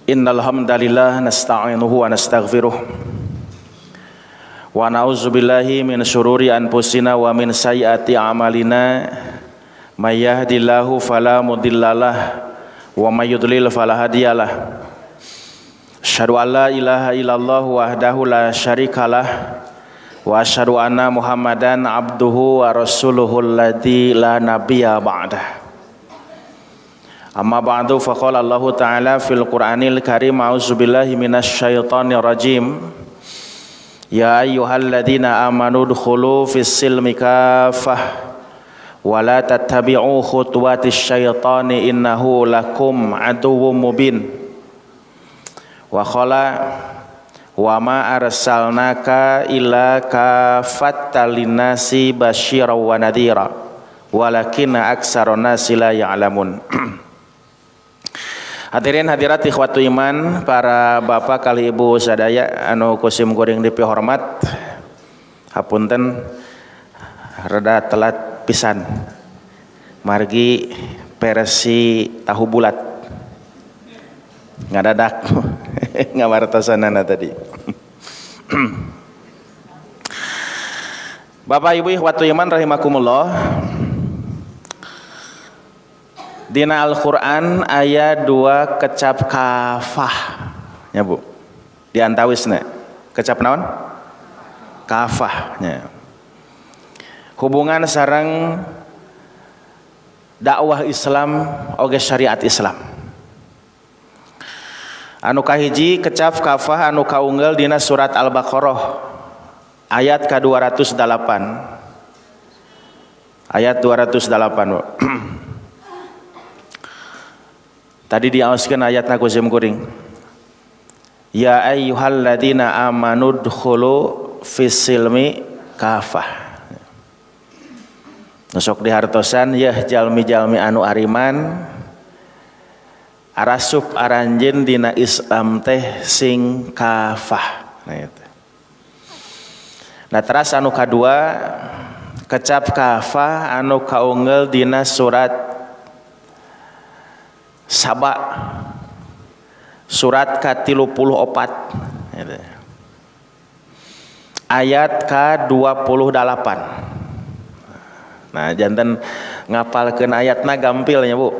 Innal hamdalillah nasta'inuhu wa nastaghfiruh wa na'udzubillahi min syururi anfusina wa min sayyiati a'malina may yahdihillahu fala mudhillalah wa may yudlil fala hadiyalah. Asyhadu an la ilaha illallah wahdahu la syarikalah wa asyhadu anna Muhammadan abduhu wa rasuluhu alladzi la nabiyya ba'dah. Amma ba'du, faqala Allahu ta'ala fil Qur'anil Karim, a'udzubillahi minasyaitonir rajim. Ya ayyuhalladzina amanu udkhulu fis silmi kafah wa la tattabi'u khutuwatis syaitani innahu lakum aduwwum mubin. Wa qala wa ma arsalnaka illa kaffatan linnasi basyiran wa nadhira walakinna aktsaran nasi la ya'lamun. Hadirin hadirat ikhwatu iman, para bapak kali ibu sadaya anu kusim kuring dipihormat, hapunten rada telat pisan margi versi tahu bulat ngadadak ngawartosanana tadi. Bapak ibu ikhwatu iman rahimakumullah, dina Al-Qur'an ayat 2 kecap kafah ya Bu, di antawisna kecap naon? Kafah nya. Hubungan sareng dakwah Islam oge syariat Islam. Anu kahiji kecap kafah anu kaunggal dina surat Al-Baqarah ayat ka-208. Ayat 208 Bu. Tadi diaoskeun ayatna ku sim kuring. Ya ayyuhalladzina amanu udkhulu fis silmi kafah. Nusok dihartosan yeuh jalmi-jalmi anu ariman arasup aranjeun dina Islam teh sing kafah. Nah itu. Nah teras anu kadua kecap kafah anu kaunggal dina surat Saba surat ka-34 ayat ka-28. Nah janten ngapalkeun ayatna gampil nya Bu.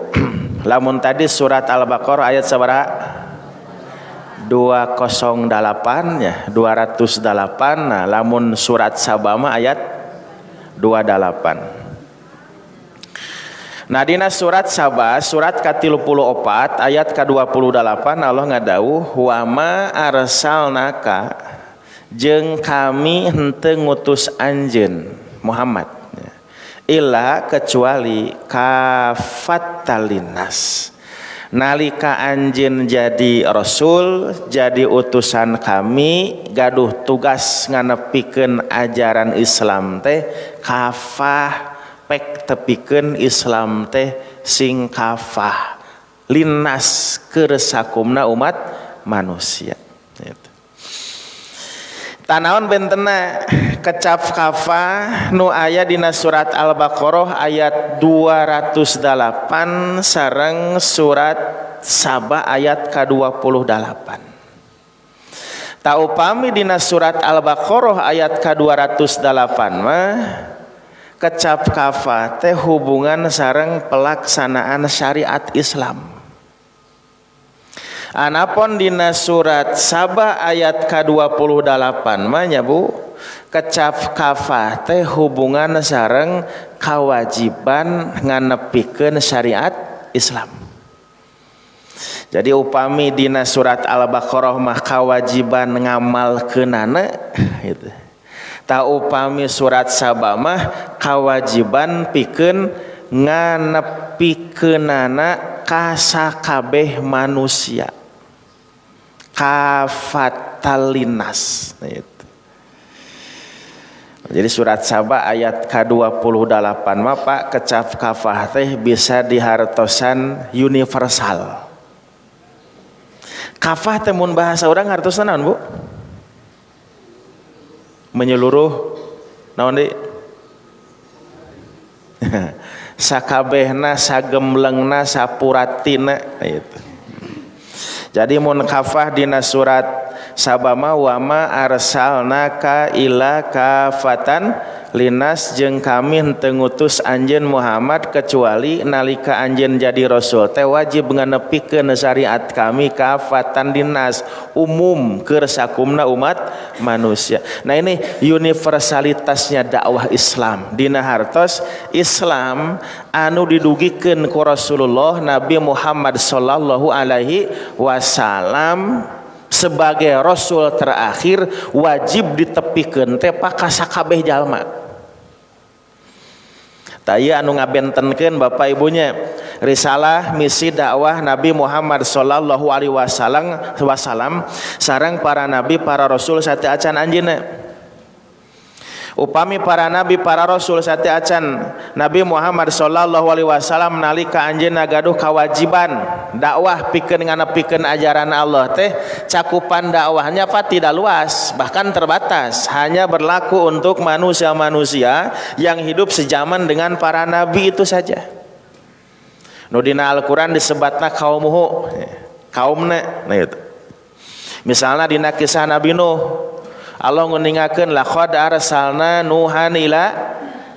Lamun tadi surat Al-Baqarah ayat sabaraha? 208 ya, 208. Nah lamun surat Saba mah ayat 28. Nah dina surat Saba surat ka-34 ayat ka-28 Allah ngadawuh wa ma arsalnaka jeung kami henteu ngutus anjeun Muhammad illa kecuali kafatalinas. Nalika anjeun jadi rasul, jadi utusan kami gaduh tugas nganepikeun ajaran Islam teh kafah, pek tepikeun Islam teh sing kafah linnas keur sakumna umat manusia. Gitu. Tanaon bentena kecap kafah nu aya dina surat Al-Baqarah ayat 208 sareng surat Saba ayat ka-28. Ta upami dina surat Al-Baqarah ayat ka-208 mah kecap kafah teh hubungan sareng pelaksanaan syariat Islam. Anapun dina surat Saba ayat ka-28 mah nya Bu, kecap kafah teh hubungan sareng kewajiban nganepikeun syariat Islam. Jadi upami dina surat Al-Baqarah mah kewajiban ngamalkeunana gitu. Ta upami surat Saba mah kewajiban pikeun nganepikeunana ka sakabeh manusia. Kafatalinas gitu. Jadi surat Saba ayat ka-28 mah Pak kecap kafah teh bisa dihartosan universal. Kafah teh mun bahasa urang hartosna naon Bu? Menyeluruh naon deui? Sakabehna, sagemblengna, sapuratina gitu. Jadi mun kafah dina surat Sabama wama arsalnaka ila kafatan linas, jeung kami henteu ngutus anjeun Muhammad kecuali nalika anjeun jadi rasul teh wajib nganepikeun syariat kami kafatan dinas, umum keur sakumna umat manusia. Nah, ini universalitasnya dakwah Islam. Dina hartos Islam anu didugikeun ku Rasulullah Nabi Muhammad sallallahu alaihi wasallam sebagai rasul terakhir wajib ditepikeun teh ka sakabeh jalma. Tah, ieu anu ngabentenkeun, Bapak Ibunya, risalah misi dakwah Nabi Muhammad sallallahu alaihi wasallam sareng para nabi, para rasul sateuacan anjeunna. Upami para nabi, para rasul sateuacan Nabi Muhammad sallallahu alaihi wasallam, nalika anjeunna gaduh kewajiban dakwah pikeun nganepikeun ajaran Allah teh, cakupan dakwahnya, Pak, tidak luas, bahkan terbatas, hanya berlaku untuk manusia-manusia yang hidup sejaman dengan para nabi itu saja. Nu dina Al-Qur'an disebatna kaumuhu, kaumna. Nah, itu misalnya dina kisah Nabi Nuh, Allah nguningakeun laqad arsalna nuhan ila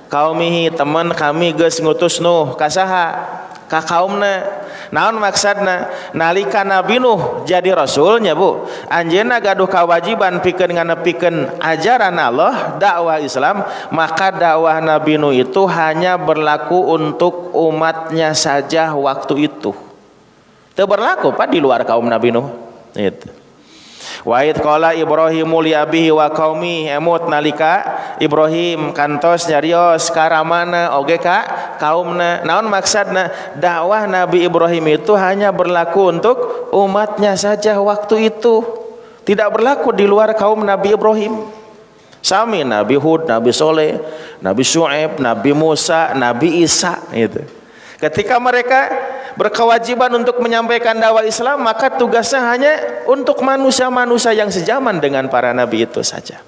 kaumihi, temen kami geus ngutus Nuh ka saha? Ka kaumna. Naon maksudna? Nalika Nabi Nuh jadi rasulnya, Bu, anjeunna gaduh kewajiban pikeun nganepikeun ajaran Allah, dakwah Islam, maka dakwah Nabi Nuh itu hanya berlaku untuk umatnya saja waktu itu. Teu berlaku, Pak, di luar kaum Nabi Nuh itu. Wa idz qala Ibrahimu li abihi wa qaumi, emut nalika Ibrahim kantos nyarios ka ramana oge ka kaumna. Naon maksudna? Dakwah Nabi Ibrahim itu hanya berlaku untuk umatnya saja waktu itu. Tidak berlaku di luar kaum Nabi Ibrahim. Sami Nabi Hud, Nabi Soleh, Nabi Shu'aib, Nabi Musa, Nabi Isa itu. Ketika mereka berkewajiban untuk menyampaikan dakwah Islam, maka tugasnya hanya untuk manusia-manusia yang sejaman dengan para nabi itu saja.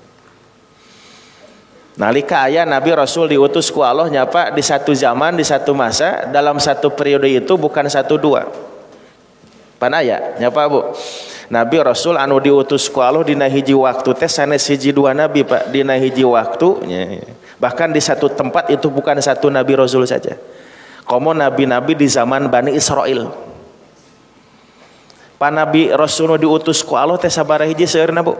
Nalika aya nabi rasul diutus ku Allah nyapa di satu zaman, di satu masa, dalam satu periode itu bukan satu dua. Pan aya nyapa, Bu? Nabi rasul anu diutus ku Allah dina hiji waktu teh sanes hiji dua nabi, Pak, dina hiji waktu nya. Bahkan di satu tempat itu bukan satu nabi rasul saja. Komo nabi-nabi di zaman Bani Israel. Pak, nabi rasul nu diutus ku Allah teh sabaraha hiji seueurna, Bu?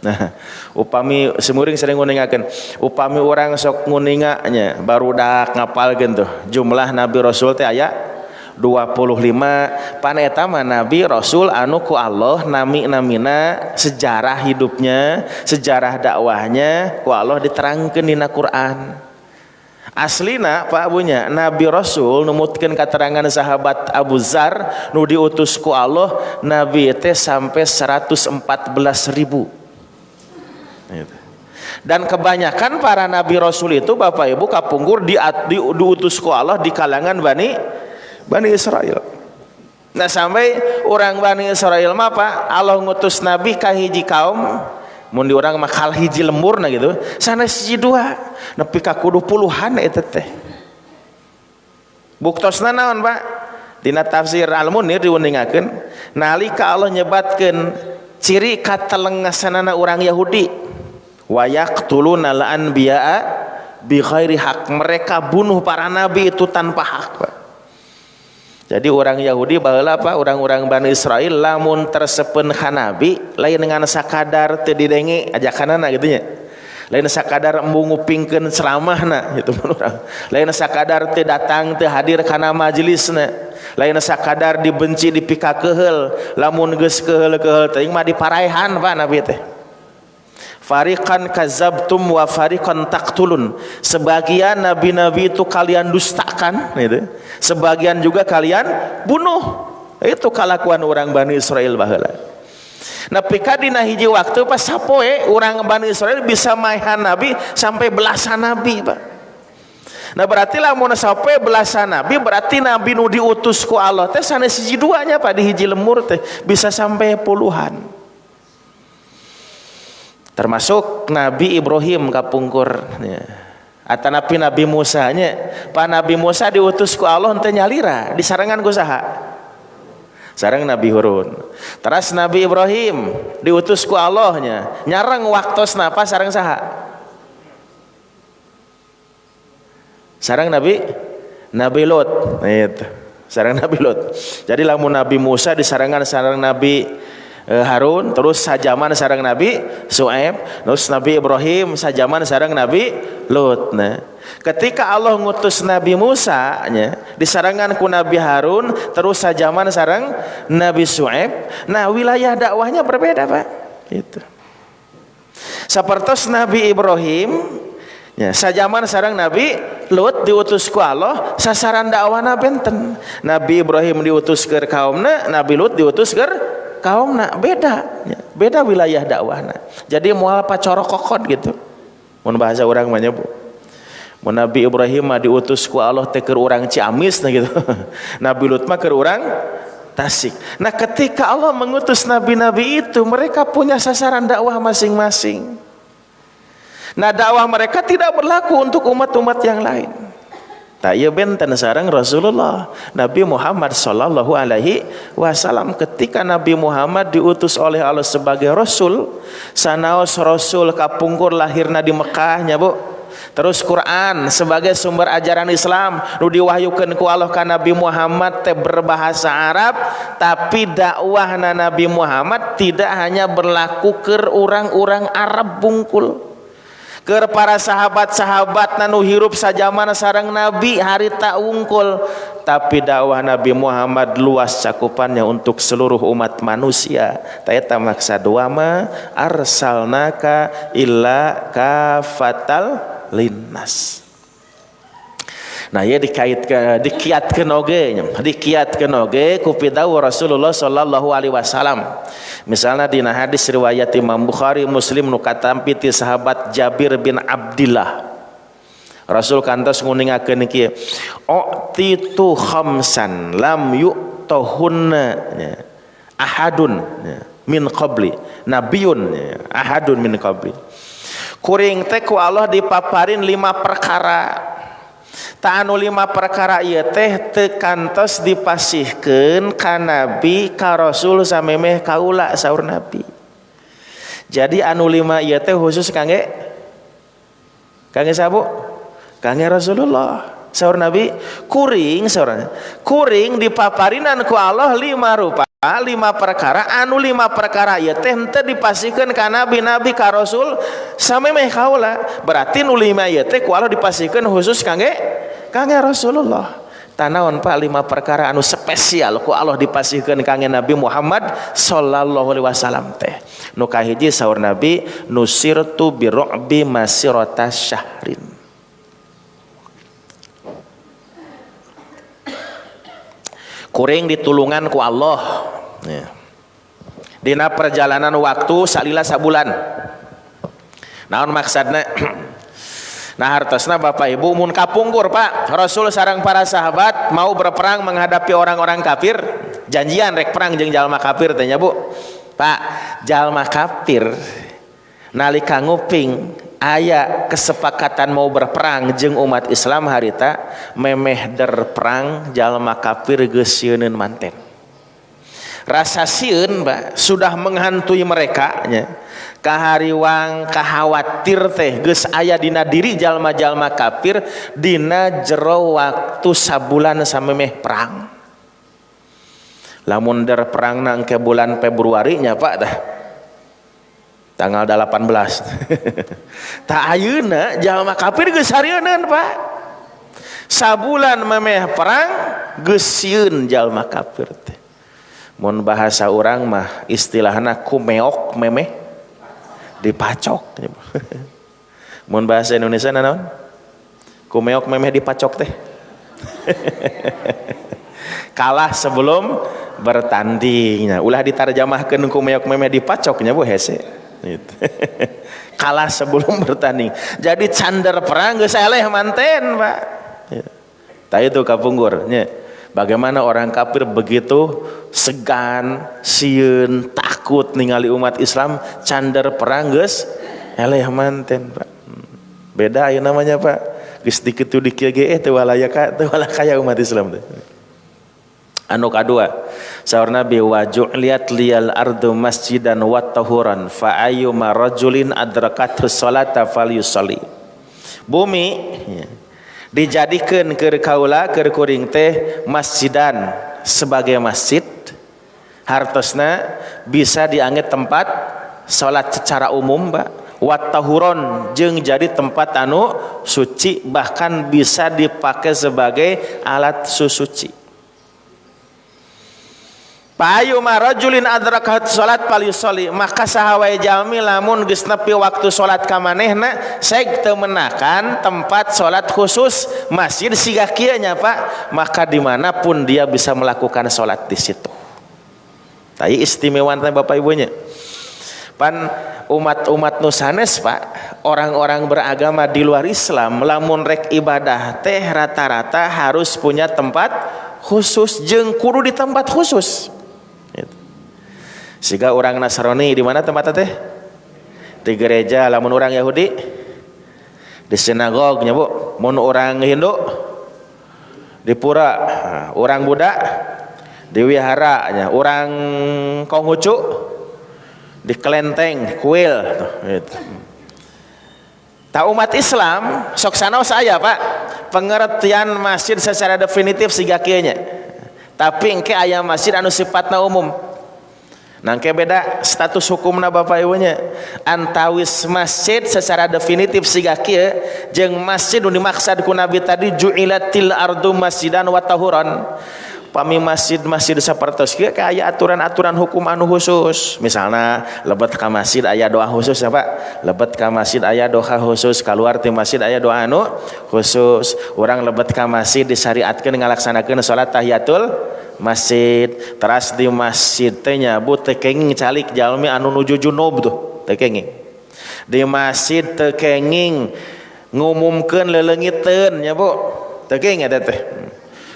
Nah, upami semuring sering nguningakeun, upami orang sok nguninga nya barudak ngapalkeun tuh jumlah nabi rasul teh aya 25. Pan eta mah nabi rasul anu ku Allah nami-namina, sejarah hidupnya, sejarah dakwahnya ku Allah diterangkeun dina Quran. Aslina, Pak, punya Nabi Rasul numutkeun keterangan sahabat Abu Zar, nu diutus ku Allah Nabi teh sampai 114 ribu. Gitu. Dan kebanyakan para nabi rasul itu, Bapak Ibu, kapungkur diutus ku Allah di kalangan Bani Bani Israel. Nah, sampai orang Bani Israel mah, Pak, Allah ngutus nabi ka hiji kaum, mun di urang mah kal hiji lembur, nah gitu, sanes hiji dua, nepi ka kudu puluhan eta teh. Buktosna naon, Pak? Dina tafsir Al-Munir diuningakeun nalika Allah nyebatkeun ciri katelengasanana orang Yahudi, wa yaqtuluna al-anbiya'a bi ghairi haq, mereka bunuh para nabi itu tanpa hak, Pak. Jadi orang Yahudi baheula, Pak, orang-orang Bani Israel lamun teu resepeun ka nabi lain dengan sakadar teu didenge ajakanana gitu nya. Lain sakadar embung ngupingkeun ceramahna gitu urang. Lain sakadar teu datang, teu hadir kana majelisna. Lain sakadar dibenci, dipikakeheul, lamun geus keheul-keheul teuing mah diparaehan, Pak, nabi teh. Fariqan kazabtum wa fariqan taqtulun. Sebagian nabi-nabi itu kalian dustakan gitu. Sebagian juga kalian bunuh. Itu kalakuan orang Bani Israel baheula. Nepi ka dina hiji waktu pas sapoe orang Bani Israel bisa maehan nabi sampai belasan nabi, Pak. Nah, berarti lamun sampai belasan nabi, berarti nabi nu diutus ku Allah teh sanes hiji duanya, Pak, di hiji lembur teh bisa sampai puluhan. Termasuk Nabi Ibrahim kapungkur ya. Atau Nabi Nabi Musa nya. Pak, Nabi Musa diutus ku Allah teh nyalira, disarengan ku saha? Sareng Nabi Harun. Terus Nabi Ibrahim diutus ku Allahnya, nyareng waktosna apa sareng saha? Sareng Nabi Lot. Itu. Sareng Nabi Lot. Jadi lamun Nabi Musa disarengan sareng Nabi Harun, terus sajaman sareng Nabi Su'aib, terus Nabi Ibrahim sajaman sareng Nabi Lut. Nah, ketika Allah ngutus Nabi Musa nya disarengan ku Nabi Harun, terus sajaman sareng Nabi Su'aib. Nah, wilayah dakwahnya berbeda, Pak. Gitu. Sapertos Nabi Ibrahim ya, sajaman sareng Nabi Lut diutus ku Allah, sasaran dakwahna benten. Nabi Ibrahim diutus ke kaumna, Nabi Lut diutus ke kaumna, beda ya, beda wilayah dakwahna. Jadi moal pacorok kokot gitu. Mun bahasa urang mah nya, Bu. Mun Nabi Ibrahim mah diutus ku Allah teh keur urang Ciamis nah gitu. Nabi Lut mah keur urang Tasik. Nah, ketika Allah mengutus nabi-nabi itu, mereka punya sasaran dakwah masing-masing. Nah, dakwah mereka tidak berlaku untuk umat-umat yang lain. Tak ieu benten sareng Rasulullah Nabi Muhammad sallallahu alaihi wasallam. Ketika Nabi Muhammad diutus oleh Allah sebagai rasul, sanaos rasul kapungkur lahirna di Mekah nya, Bu. Terus Quran sebagai sumber ajaran Islam nu diwahyukeun ku Allah ka Nabi Muhammad teh berbahasa Arab, tapi dakwahna Nabi Muhammad tidak hanya berlaku keur urang-urang Arab bungkul. Keur para sahabat-sahabat nu hirup sajaman sareng Nabi harita wungkul, tapi dakwah Nabi Muhammad luas cakupannya untuk seluruh umat manusia. Ta eta maksad wa ma arsalnaka illa kafatal linnas. Nah, ya dikaitkan, dikiatkeun oge nya, dikiatkeun oge ku pidawuh Rasulullah sallallahu alaihi wasallam. Misalnya dina hadis riwayat Imam Bukhari Muslim nu katampi ti sahabat Jabir bin Abdillah. Rasul kantos nguningakeun kieu, "U'titu khamsan lam yu'tahunna ya, ahadun ya, min qabli, nabiyun ya, ahadun min qabli." Kuring teh ku Allah dipaparin 5 perkara. Ta anu 5 perkara ieu teh teu kantos dipasihkeun ka nabi ka rasul samemeh kaula saur nabi. Jadi anu 5 ieu teh khusus kangge sabu? Kangge Rasulullah. Saur nabi kuring saurna. Kuring dipaparinan ku Allah 5 rupa, 5 perkara, anu 5 perkara ieu teh henteu dipasihkeun ka nabi-nabi ka rasul samemeh kaula. Berarti nu 5 ieu teh ku Allah dipasihkeun khusus kangge Rasulullah. Tanaon Pak 5 perkara anu spesial ku Allah dipasihkeun kangge Nabi Muhammad sallallahu alaihi wasallam teh. Nu kahiji saur Nabi, nusirtu biru'bi masirata syahrin. Kuring ditulungan ku Allah ya. Dina perjalanan waktu salila sabulan. Naon maksudna? Nah, hartosna Bapak Ibu mun kapungkur Pak, Rasul sareng para sahabat mau berperang menghadapi orang-orang kafir, janjian rek perang jeung jalma kafir teh nya Bu. Pak, jalma kafir nalika nguping aya kesepakatan mau berperang jeung umat Islam harita memeh der perang jalma kafir geus sieuneun manten. Rasa sieun Pak sudah menghantui mereka nya. Kahariwang kahawatir teh geus aya dina diri jalma-jalma kafir dina jero waktu sabulan samemeh perang. Lamun der perang nang ke bulan Februari nya Pak dah. Tanggal 18. Tak ayeuna jalma kafir geus sarieun Pak. Sabulan memeh perang geus sieun jalma kafir teh. Mun bahasa urang mah istilahna kumeok memeh dipacok. Mun bahasa Indonesia naon? Kumeok memeh dipacok teh. Kalah sebelum bertanding. Nah, ulah ditarjamahkeun kumeok memeh dipacok nya Bu hese. Gitu. Kalah sebelum bertanding. Jadi cander perang geus eleh manten, Pak. Ya. Tah itu kapungkur nya. Bagaimana orang kafir begitu segan, sieun, takut ningali umat Islam cander perang geus eleh manten, Pak. Beda ayeuna namanya, Pak. Geus dikitu dikieu ge teu walaya ka, teu walakaya umat Islam teh. Anu kadua saur Nabi wa ju'liat liyal ardu masjidan wa tahuran fa ayyuma rajulin adrakathu salata falyusalli. Bumi ya, dijadikeun keur kaula keur kuring teh masjidan sebagai masjid, hartosna bisa dianggap tempat salat secara umum, Pak. Wa tahuron jeung jadi tempat anu suci, bahkan bisa dipakai sebagai alat susuci. Payu rajulin adrakat salat falyusalli, maka saha wae jalmi lamun geus nepi waktu salat ka manehna seg teu menakan tempat salat khusus masjid siga kieu nya Pak, maka dimanapun dia bisa melakukan salat di situ. Tah istimewa teh Bapak Ibunya. Pan umat-umat nu sanes Pak, orang-orang beragama di luar Islam lamun rek ibadah teh rata-rata harus punya tempat khusus jeung kudu di tempat khusus. Siga orang Nasrani di mana tempat teh? Di gereja. Lamun orang Yahudi di sinagognya Bu. Mun orang Hindu di pura, orang Buddha di wihara nya, orang Konghucu di kelenteng, kuil gitu. Tah umat Islam sok sanaos aya Pak, pengertian masjid secara definitif siga kieu nya. Tapi engke aya masjid anu sifatna umum. Nangke beda status hukumna Bapak Ibunya. Antawis masjid secara definitif siga kieu jeung masjid nu dimaksud ku Nabi tadi ju'ilatil ardu masjidan wa tahuran. Pami masjid-masjid sapertos kieu aya aturan-aturan hukum anu khusus. Misalnya lebet ka masjid aya doa khusus ya Pak. Lebet ka masjid aya doa khusus, keluar ti masjid aya doa anu khusus. Urang lebet ka masjid disyariatkeun ngalaksanakeun salat tahiyatul masjid. Teras di masjid teh nya Bu teu kenging calik jalmi anu nuju junub tuh, teu kenging. Di masjid teu kenging ngumumkeun leulengiteun nya Bu. Teu kenging eta teh.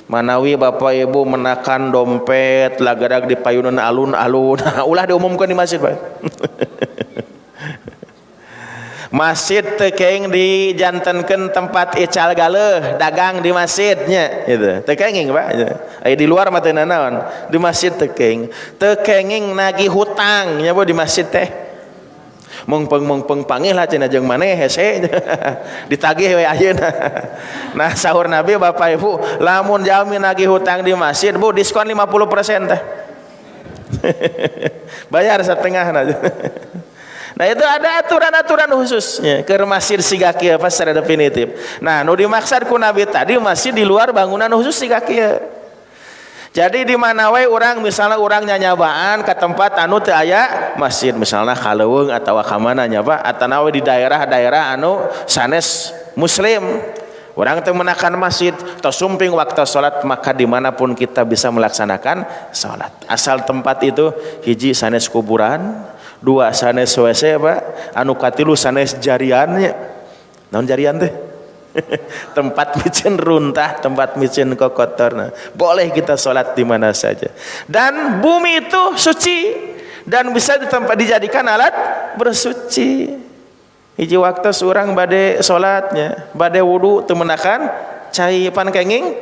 Manawi Bapak Ibu menakan dompet lagadag di payunan alun-alun, ulah diumumkan di masjid Pak. Masjid teu kenging dijantenkeun tempat ical galeuh, dagang di masjidnya gitu. Teu kenging Pak. Aya di luar mah teu nanaon, di masjid teu kenging. Teu kenging nagih hutang nya Bu di masjid teh. Mungpeng-mungpeng pangih lah cenah jeung maneh hese. Ditagih we ayeuna. Nah sahur Nabi Bapak Ibu, lamun jalmi nagih hutang di masjid Bu diskon 50% teh. Bayar setengah. Nah itu ada aturan-aturan khususnya ke masjid siga kieu apa secara definitif. Nah nu dimaksud ku Nabi tadi masjid di luar bangunan khusus siga kieu. Jadi di mana wae urang misalnya urang nyanyabaan ke tempat anu teu aya masjid misalnya ka leuweung atawa ka mana nya Pak, atanawi di daerah-daerah anu sanes muslim. Urang teu menakan masjid, tos sumping waktu salat maka dimanapun kita bisa melaksanakan salat. Asal tempat itu hiji sanes kuburan, dua sanes WC Pak, anu katilu sanes jariannya. Naon jarian teh? Tempat micin runtah, tempat micin kokotor. Nah, boleh kita sholat di mana saja. Dan bumi itu suci dan bisa ditempat dijadikan alat bersuci. Hiji waktu seorang bade sholatnya, bade wudu teu menakan cai pan kenging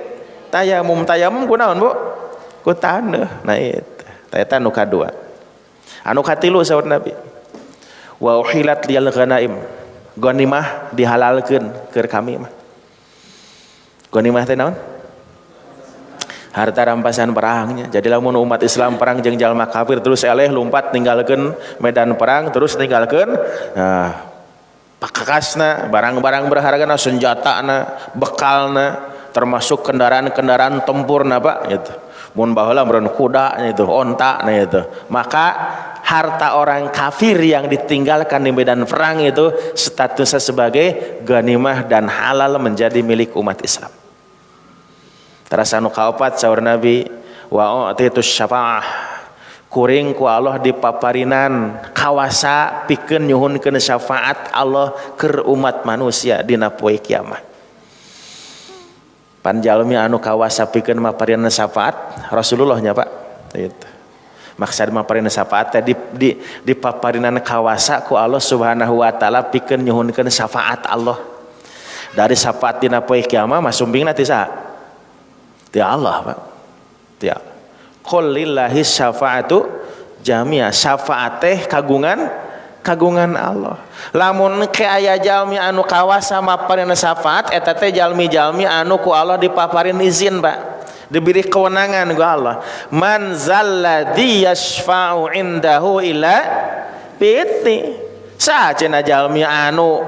tayamum, tayamum kunaon Bu? Ku taneuh. Nah itu. Eta nu kadua. Anu katilu saur Nabi. Wa uhilat liyal ghanaim. Ghanimah dihalalkeun keur kami mah. Ghanimah teh naon? Harta rampasan perangnya. Jadi lamun umat Islam perang jeung jalma kafir terus eleh lumpat ninggalkeun medan perang terus ninggalkeun nah pakakasna, barang-barang berhargana, senjatana, bekalna, termasuk kendaraan-kendaraan tempurna Pak gitu. Mun baheula meureun kuda itu, onta nah itu. Maka harta orang kafir yang ditinggalkan di medan perang itu statusnya sebagai ganimah dan halal menjadi milik umat Islam. Teras anu kaopat saur Nabi wa u'titu syafa'ah. Kuring ku Allah dipaparinan kawasa pikeun nyuhunkeun syafaat Allah keur umat manusia dina poe kiamat. Pan jalmi anu kawasa pikeun maparinan syafaat Rasulullah nya Pak. Gitu. Maksad maparinan syafaat teh di dipaparinan kawasa ku Allah Subhanahu wa taala pikeun nyuhunkeun syafaat Allah. Dari syafaat dina poe kiamat mah sumpingna ti saha? Ti Allah Pak. Ti Allah. Qul lillahi syafaatu jami'a. Syafaat teh kagungan Allah. Lamun ke aya jalmi anu kawasa maparin syafaat eta teh jalmi-jalmi anu ku Allah dipaparin izin, Pak. Diberi kewenangan ku Allah. Man zalladzi yashfa'u indahu illa bi'idznih. Saha cenah jalmi anu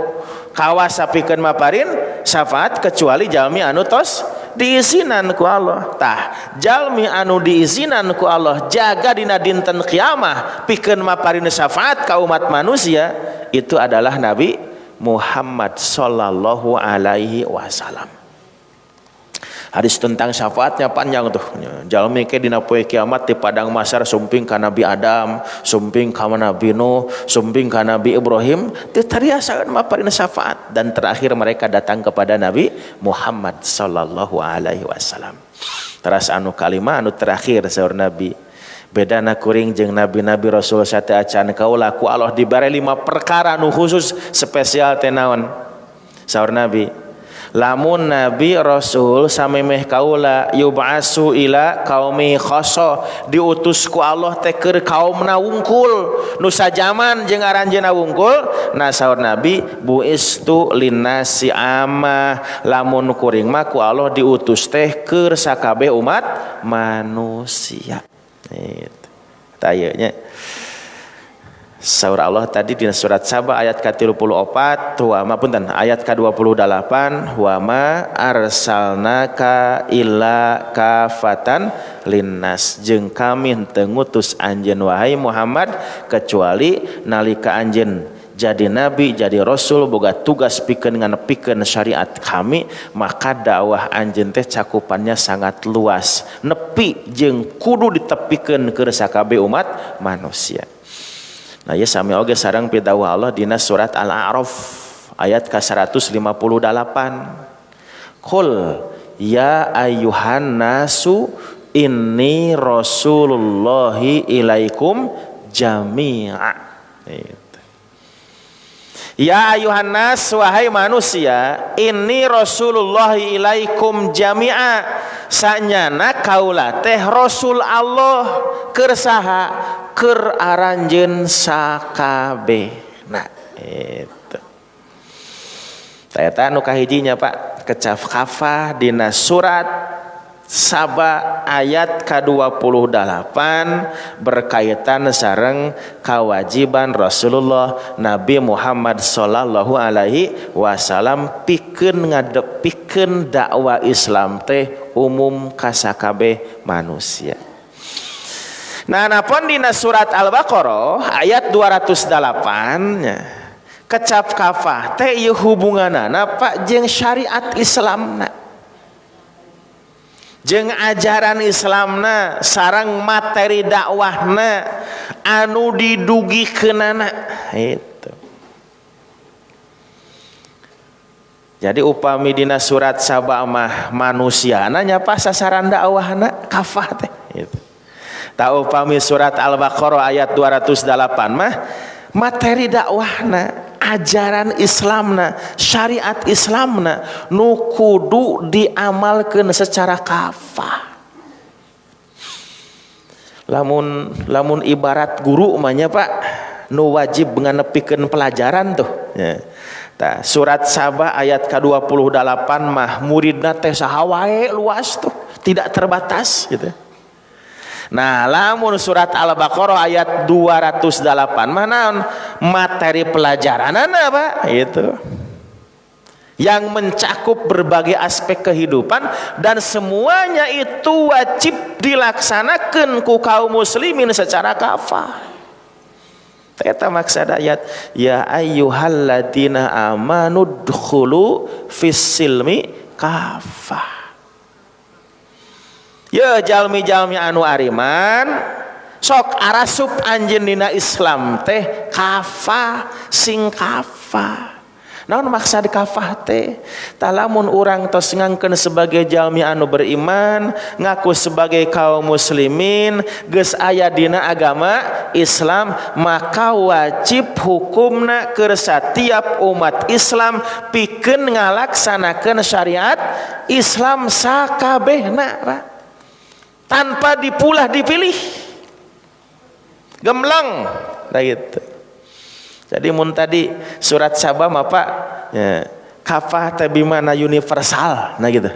kawasa pikeun maparin syafaat kecuali jalmi anu tos diizinan ku Allah. Tah, jalmi anu diizinan ku Allah jaga dina dinten kiamah pikeun maparin syafaat ka umat manusia itu adalah Nabi Muhammad sallallahu alaihi wasallam. Hadis tentang syafaatnya panjang tuh. Jalmi ke dina poe kiamat di padang mahsyar sumping ka Nabi Adam, sumping ka Nabi Nuh, sumping ka Nabi Ibrahim, teu tariasaeun maparin syafaat dan terakhir mereka datang kepada Nabi Muhammad sallallahu alaihi wasallam. Teras anu kalima anu terakhir saur Nabi, bedana kuring jeung nabi-nabi rasul sateuacan kaula ku Allah dibere 5 perkara nu khusus spesial teh naon? Saur Nabi, lamun nabi rasul samemeh kaula yub'asu ila qaumi khassa, diutus ku Allah teh keur kaumna wungkul nu sajaman jeung aranjeunna wungkul. Nah saur Nabi buistu linnasi amah, lamun kuring mah ku Allah diutus teh keur sakabeh umat manusia. Itu tah nya. Saur Allah tadi di surat Saba ayat ke-34 wa ma punten ayat ke-28 wa ma arsalnaka illa kafatan linnas, jeung kami henteu ngutus anjeun wahai Muhammad kecuali nalika anjeun jadi nabi jadi rasul boga tugas pikeun nganepikeun syariat kami, maka dakwah anjeun teh cakupannya sangat luas nepi jeung kudu ditepikeun keur sakabeh umat manusia. Nah ya sami oge sareng pidawuh Allah dina surat Al-A'raf ayat ke-158. Qul ya ayyuhan nasu inni rasulullahi ilaikum jami'a. Ya ayuhan nas, wahai manusia, inni rasulullahi ilaikum jami'a. Sanyana kaula teh rasul Allah keur saha? Keur aranjeun sakabehna. Itu. Eta nu kahijinya Pak, kecap kafah dina surat Saba ayat ke-28 berkaitan sareng kewajiban Rasulullah Nabi Muhammad sallallahu alaihi wasallam pikeun ngadepikeun dakwah Islam teh umum ka sakabeh manusia. Nah, napon dina surat Al-Baqarah ayat 208 nya kecap kafah teh ieu hubunganana Pak jeung syariat Islamna, jeung ajaran Islamna sareng materi dakwahna anu didugikeunana itu. Jadi upami dina surat Saba mah manusiana nya pas sasaran dakwahna kafah teh itu. Ta upami surat Al-Baqarah ayat 208 mah materi dakwahna, ajaran Islamna, syariat Islamna nu kudu diamalkeun secara kafah. Lamun ibarat guru mah nya Pak, nu wajib nganepikeun pelajaran tuh. Ya. Tah, surat Saba ayat ke-28 mah muridna teh saha wae luas tuh, tidak terbatas gitu. Nah, lamun surat Al-Baqarah ayat 208 mah naon? Materi pelajaranana Pak, itu. Yang mencakup berbagai aspek kehidupan dan semuanya itu wajib dilaksanakan ku kaum muslimin secara kafah. Eta maksud ayat ya ayyuhalladzina amanu dkhulu fis silmi kafah. Ya jalmi-jalmi anu ariman sok arasup anjeun dina Islam teh kafah sing kafah. Naon maksud kafah teh? Tah lamun urang tos ngangkeun sebagai jalmi anu beriman, ngaku sebagai kaum muslimin, geus aya dina agama Islam, maka wajib hukumna keur satiap umat Islam pikeun ngalaksanakeun syariat Islam sakabehna Pak. Tanpa dipulah dipilih. Gemlang. Nah gitu. Jadi mun tadi surat Sabah mah, Pak, ya, kafah teh bimana universal, nah gitu.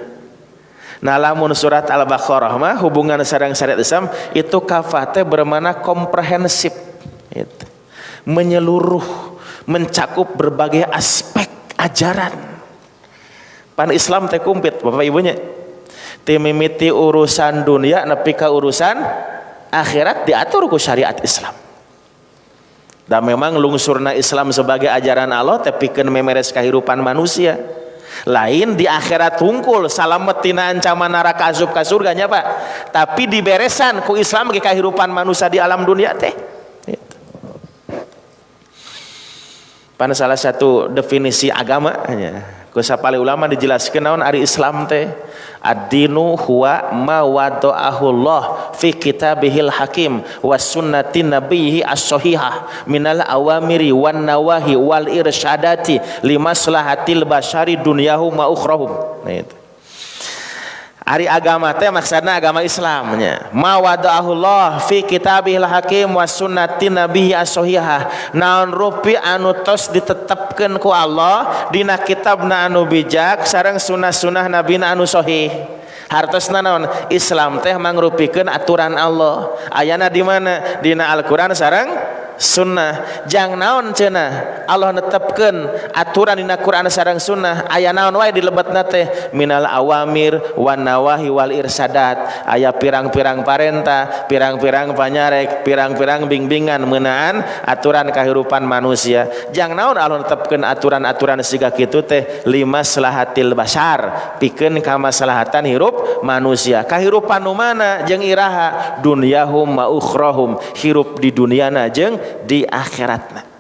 Nah, lamun surat Al-Baqarah mah hubungan sareng syariat Islam itu kafah teh bermakna komprehensif gitu. Menyeluruh, mencakup berbagai aspek ajaran. Pan Islam teh kumplit, Bapak Ibunya. Ti mimiti urusan dunia nepi ka urusan akhirat diatur ku syariat Islam. Dan memang lungsurna Islam sebagai ajaran Allah teh pikeun memeres kehidupan manusia. Lain di akhirat hungkul salamet tina ancaman neraka asup ka surga nya, Pak. Tapi diberesan ku Islam ke kehidupan manusia di alam dunia teh. Gitu. Pan salah satu definisi agama nya. Ku sapali ulama dijelaskeun naon ari Islam teh. Ad-dinu huwa ma wada'ahu Allah fi kitabihil hakim was sunnati nabiyhi as-sahihah minal awamiri wan nawahi wal irsyadati limaslahatil basyari dunyahum wa ukhrahum. Nah itu. Ari agama teh maksudna agama Islam nya. Ma wada'ahu Allah fi kitabihil hakim was sunnati nabiyhi as-sahihah. Naon rupi anu tos ditetepkeun ku Allah dina kitabna anu bijak sareng sunnah-sunnah nabina anu sahih. Hartosna naon? Islam teh mangrupikeun aturan Allah. Ayana di mana? Dina Al-Qur'an sareng sunnah. Jang naon cenah Allah netepkeun aturan dina Quran sareng sunnah, aya naon wae di lebetna teh? Minal awamir wan nawahi wal irsadat. Aya pirang-pirang parentah, pirang-pirang panyarek, pirang-pirang bimbingan meunaan aturan kehidupan manusia. Jang naon Allah netepkeun aturan-aturan siga kitu teh? Limaslahatil basar, pikeun kamaslahatan hirup manusia. Kahirupan nu mana jeung iraha? Dunyahum ma ukhrahum, hirup di duniana jeung di akhiratna.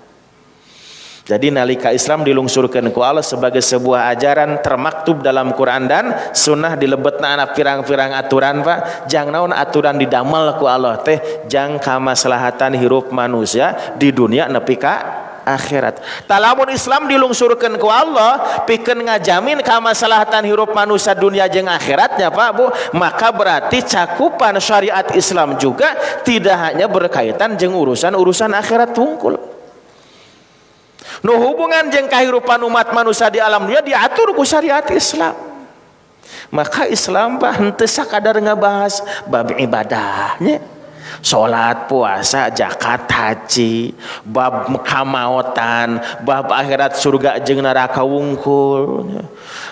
Jadi nalika Islam dilungsurkan ku Allah sebagai sebuah ajaran termaktub dalam Quran dan sunnah, dilebetna anak pirang-pirang aturan, Pak. Jang naon aturan didamel ku Allah teh? Jang kamaslahatan hirup manusia di dunia nepi ka akhirat. Talamun Islam dilungsurkan ku Allah pikeun ngajamin kamaslahatan hirup manusia dunia jeung akhiratnya, Pak, Bu, maka berarti cakupan syariat Islam juga tidak hanya berkaitan jeung urusan-urusan akhirat tungkul. Nu hubungan jeung kehidupan umat manusia di alam dunia diatur ku syariat Islam. Maka Islam, Pak, henteu sakadar ngabahas bab ibadahnya, salat, puasa, zakat, haji, bab kamaotan, bab akhirat surga jeung neraka wungkul.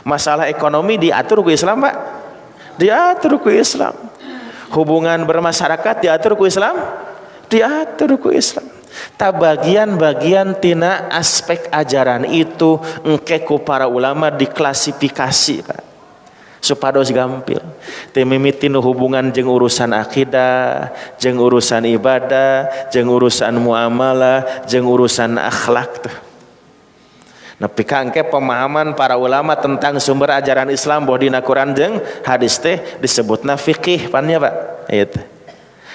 Masalah ekonomi diatur ku Islam, Pak, diatur ku Islam. Hubungan bermasyarakat diatur ku Islam, diatur ku Islam. Tak bagian-bagian tina aspek ajaran itu engke ku para ulama diklasifikasi, Pak, supados gampil. Teu mimiti nu hubungan jeung urusan akidah, jeung urusan ibadah, jeung urusan muamalah, jeung urusan akhlak tuh. Nepi ka engke pemahaman para ulama tentang sumber ajaran Islam boh dina Quran jeung hadis teh disebutna fikih pan nya, Pak. Itu.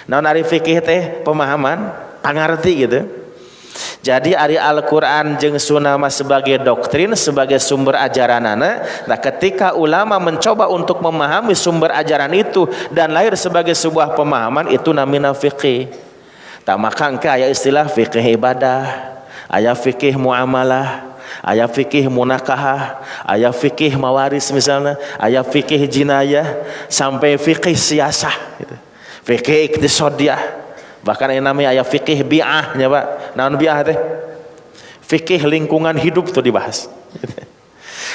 Naon ari fikih teh? Pemahaman, pangarti gitu. Jadi ari Al-Quran jeung sunnah mah sebagai doktrin, sebagai sumber ajaranana. Nah, ketika ulama mencoba untuk memahami sumber ajaran itu dan lahir sebagai sebuah pemahaman, itu namina fikih. Tak maka engke aya istilah fikih ibadah, aya fikih muamalah, aya fikih munakahah, aya fikih mawaris misalnya, aya fikih jinayah, sampai fikih siasah gitu. Fikih iktisodiyah. Bahkan yang namanya aya fikih bi'ah nya, Pak. Naon bi'ah teh? Fikih lingkungan hidup tuh dibahas.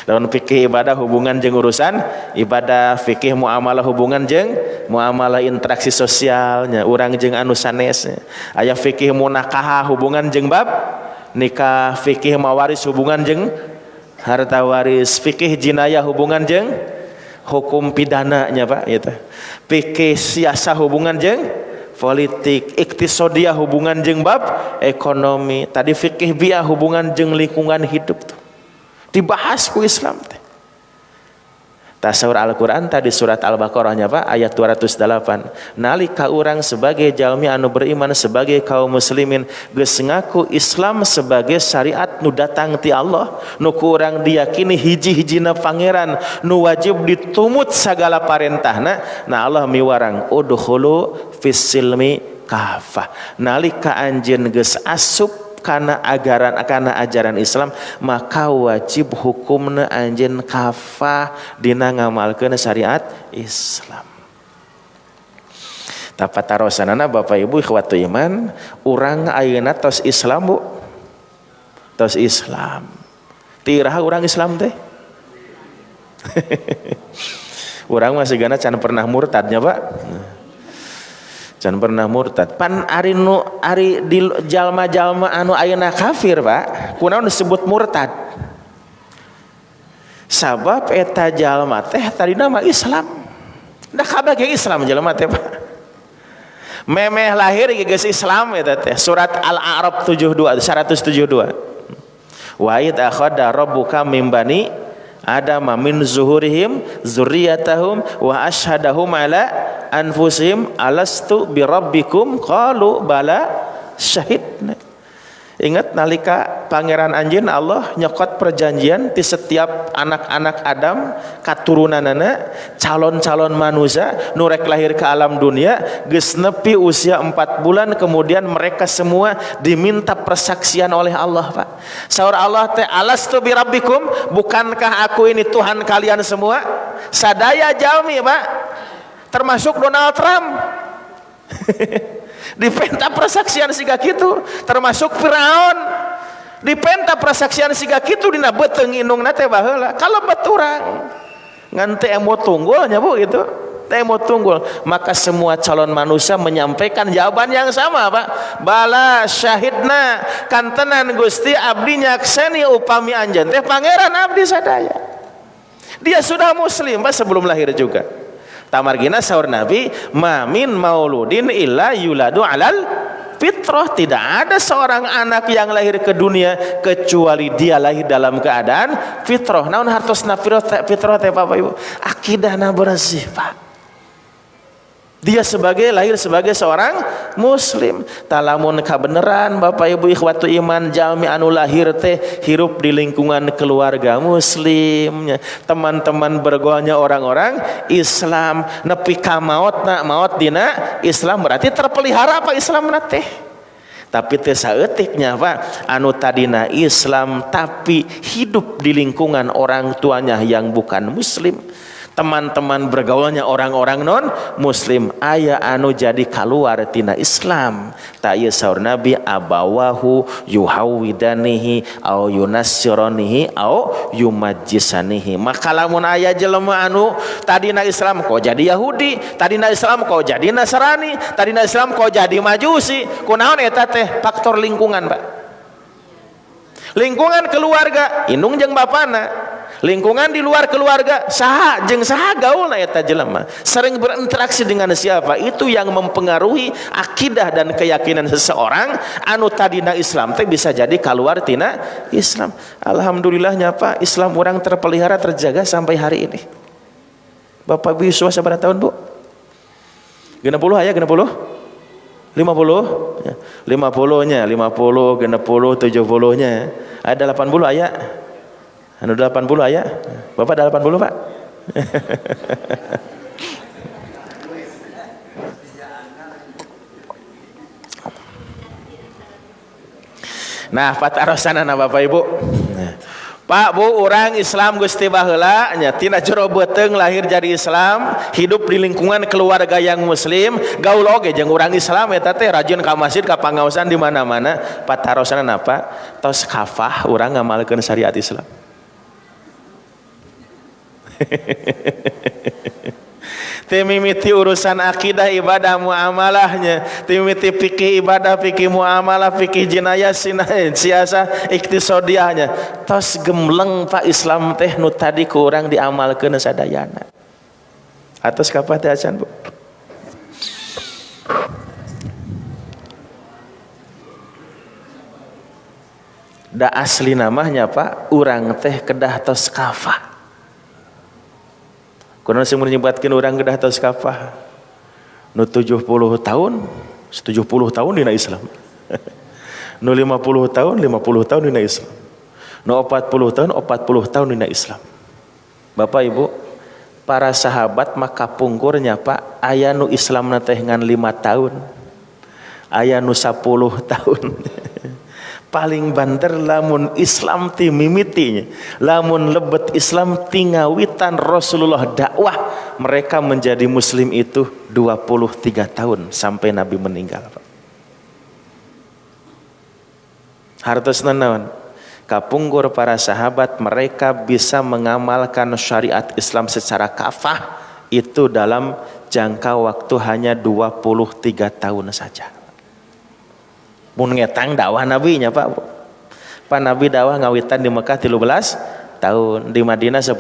Lawan fikih ibadah hubungan jeung urusan ibadah, fikih muamalah hubungan jeung muamalah interaksi sosialnya, urang jeung anu sanes. Aya fikih munakahah hubungan jeung bab nikah, fikih mawaris hubungan jeung harta waris, fikih jinayah hubungan jeung hukum pidananya, Pak, gitu. Fikih siasah hubungan jeung politik, iktisodiyah hubungan jeung bab ekonomi, tadi fikih bi'ah hubungan jeung lingkungan hidup tuh. Dibahas ku Islam teh. Tasawur Al-Quran tadi surat Al-Baqarahnya Pak ayat 208. Nalika urang sebagai jalmi anu beriman sebagai kaum muslimin geus ngaku Islam sebagai syariat nu datang ti Allah, nu ku urang diyakini hiji-hijina pangeran nu wajib ditumut sagala parentahna. Nah Allah miwarang udkhulu fis silmi kafah. Nalika anjeun geus asup kana agaran kana ajaran Islam maka wajib hukumna anjeun kafah dina ngamalkeun syariat Islam. Tapatarosanana Bapak Ibu ikhwatu iman, urang ayeuna tos Islam Bu. Tos Islam. Ti iraha urang Islam teh? Urang masih gana can pernah murtadnya Pak. Can pernah murtad. Pan ari nu ari di jalma-jalma anu ayeuna kafir Pak, kunaon disebut murtad? Sabab eta jalma teh tadina mah Islam. Da kabeh ge Islam jalma teh Pak. Memeh lahir geus Islam eta teh. Surat Al-A'raf 72 172. Wa id akhadha rabbuka min bani Adama min zuhurihim zurriyatahum wa ashhadahum ala anfusihim alastu birabbikum qalu bala syahidna. Ingat nalika pangeran anjeun Allah nyokot perjanjian di setiap anak-anak Adam katurunanana calon-calon manusia nu rek lahir ke alam dunia geus nepi usia 4 bulan kemudian mereka semua diminta persaksian oleh Allah Pak. Saur Allah teh alastu birabbikum, bukankah aku ini Tuhan kalian semua? Sadaya jalmi Pak, termasuk Donald Trump. Dipenta persaksian siga kitu, termasuk Firaun. Dipenta persaksian siga kitu dina beuteung indungna teh baheula. Kalebet urang. Ngan teh emot tunggul nya Bu gitu. Teh emot tunggul. Maka semua calon manusia menyampaikan jawaban yang sama Pak. Bala syahidna kantenan Gusti abdi nyakseni upami anjeun teh pangeran abdi sadaya. Dia sudah muslim Pak sebelum lahir juga. Tamargina saur Nabi mamin mauludin illa yuladu alal fitrah, tidak ada seorang anak yang lahir ke dunia kecuali dia lahir dalam keadaan fitrah. Naon hartosna fitrah teh Bapak Ibu? Akidahna bersih Pak. Dia sebagai lahir sebagai seorang muslim. Talamun kabeneran Bapak Ibu ikhwatu iman jalmi anu lahir teh hirup di lingkungan keluarga muslimnya, teman-teman bergaulnya orang-orang Islam, nepi ka maotna maot dina Islam berarti terpelihara apa Islamna teh. Tapi teh saeutiknya Pak, anu tadina Islam tapi hidup di lingkungan orang tuanya yang bukan muslim, teman-teman bergaulnya orang-orang non muslim, aya anu jadi keluar tina Islam. Tak ieu saur Nabi abawahu yuhawidanihi au yunassiranihi au yumajjisanihi. Maka lamun aya jelema anu tadina Islam kok jadi Yahudi, tadina Islam kok jadi Nasrani, tadina Islam kok jadi Majusi, kunaon eta teh? Faktor lingkungan Pak. Lingkungan keluarga, indung jeung bapana. Lingkungan di luar keluarga, saha jeung saha gaulna eta jelema, sering berinteraksi dengan siapa, itu yang mempengaruhi akidah dan keyakinan seseorang anu tadina Islam teh bisa jadi keluar tina Islam. Alhamdulillahnya Pak, Islam orang terpelihara terjaga sampai hari ini. Bapak Ibu yuswa sabaraha tahun Bu? 60 aya 60? 50? Ya. 50 nya, 50, 60, 70 nya. Ada 80 aya? Anu 80 aya? Bapak ada 80 Pak? Nah, patarosanana Bapak Ibu. Nah. Pak Bu, orang Islam Gusti baheula nya tina jero beuteung lahir jadi Islam, hidup di lingkungan keluarga yang muslim, gaul oge jeung urang Islam eta teh rajin ka masjid, ka pangaosan di mana-mana. Patarosanana Pak, tos kafah urang ngamalkeun syariat Islam. Timimiti urusan akidah, ibadah, muamalahnya, timimiti fikih ibadah, fikih muamalah, fikih jinayah, siasah, iktisodiahnya. Tos gemleng Pak Islam teh nu tadi kurang diamalkeun sadayana. Atos kapan teh acan Bu? Da asli namanya Pak, urang teh kedah tos kafah. Kunaon sing nyebatkeun urang gedah tos kafah. Nu 70 tahun, 70 tahun dina Islam. Nu 50 tahun, 50 tahun dina Islam. Nu 40 tahun, 40 tahun dina Islam. Bapak Ibu, para sahabat maka pungkurnya Pak, aya nu Islamna teh ngan 5 tahun. Aya nu 10 tahun. Paling banter lamun Islam ti mimitinya, lamun lebet Islam ti ngawitan Rasulullah dakwah, mereka menjadi muslim itu 23 tahun sampai Nabi meninggal Pak. Hartosna naon? Kapungkur para sahabat mereka bisa mengamalkan syariat Islam secara kafah itu dalam jangka waktu hanya 23 tahun saja. Mun ngetang dakwah Nabi nya Pak. Pak Nabi dakwah ngawitan di Mekah 13 tahun, di Madinah 10